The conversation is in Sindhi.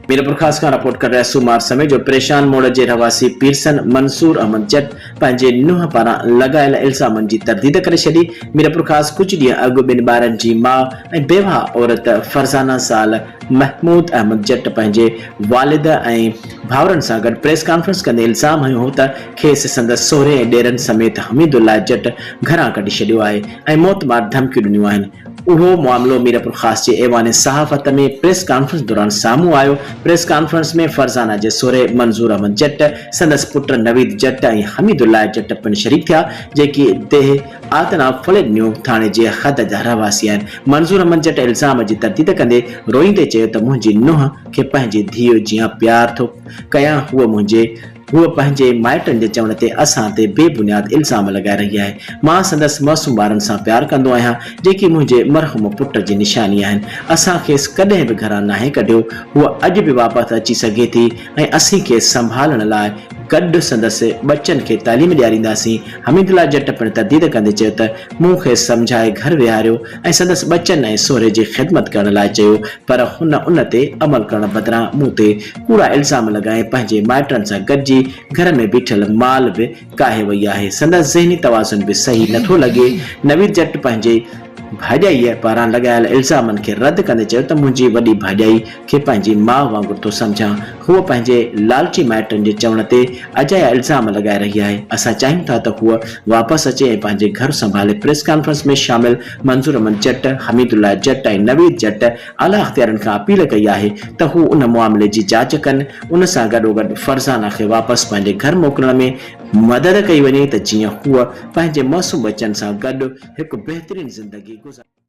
ميرپورخاص کان رپورٽ ڪري رهيا سومار سميجو پريشان موڙ جي رهواسي پيرسن منصور احمد جٽ پنهنجي نونهن پاران لڳايل الزامن جي ترديد ڪري ڇڏي. ميرپورخاص ڪجهه ڏينهن اڳ ٻن ٻارن جي ماء ۽ بيواهه عورت فرزانه زال محمود احمد جٽ پنهنجي والد ۽ ڀائرن سان گڏ پريس ڪانفرنس ڪندي الزام هنيو هو ته کيس سندس سهري ۽ ڏيرن سميت حميد الله جٽ گهران ڪڍي ڇڏيو آهي ۽ موتمار ڌمڪيون ڏنيون آهن. اهو معاملو ميرپورخاص جي ايوان صحافت ۾ پريس ڪانفرنس دوران سامهون آيو. پريس ڪانفرنس ۾ فرزانه جي سهري منظور احمد جٽ، سندس پٽ نويد جٽ ۽ حميد الله جٽ پڻ شريڪ ٿيا، جيڪي ديهه آتنا ڦليڏنيو ٿاڻي جي حد جا رهواسي آهن. منظور احمد جٽ الزام جي ترديد ڪندي روئيندي چيو ته منهنجي نونهن کي پنهنجي ڌيء جيان پيار ٿو ڪيان، هوء منهنجي. هوء پنهنجي مائٽن جي چوڻ تي اسان تي بي بنياد الزام لڳائي رهي آهي. مان سندس معصوم ٻارن سان پيار ڪندو آهيان، جيڪي منهنجي مرحوم پٽ جي نشاني آهن. اسان کيس ڪڏهن به گهران ناهي ڪڍيو. هوء اڄ به واپس اچي سگهي ٿي ۽ اسين کيس سنڀالڻ لاء گڏ سندس ٻچن کي تعليم ڏيارينداسين. حميد الله جٽ پڻ ترديد ڪندي چيو ته مون کيس سمجهائي گهر ويهاريو ۽ سندس ٻچن ۽ سهري جي خدمت ڪرڻ لاء چيو پر هن ان تي عمل ڪرڻ بدران مون تي ڪوڙا الزام لڳائي پنهنجي مائٽن سان گڏجي گهر ۾ بيٺل مال به ڪاهي وئي آهي سندس ذهني توازن به صحيح نٿو لڳي نويد جٽ پنهنجي ڀاڄائيء پاران لڳايل الزامن کي رد ڪندي چيو ته منهنجي وڏي ڀاڄائي کي پنهنجي ماء وانگر ٿو سمجهان. هوء پنهنجي لالچي مائٽن جي چوڻ تي اجايا الزام لڳائي رهي آهي. اسان چاهيون ٿا ته هوء واپس اچي ۽ پنهنجي گهر سنڀالي. پريس ڪانفرنس ۾ شامل منظور احمد جٽ، حميد الله جٽ ۽ نويد جٽ اعليٰ اختيارين کان اپيل ڪئي آهي ته هو ان معاملي جي جاچ ڪن، ان سان گڏوگڏ فرزانه کي واپس پنهنجي گهر موڪلڻ ۾ مدد ڪئي وڃي ته جيئن هوء پنهنجي معصوم ٻچن سان گڏ هڪ بهترين زندگي گذاري.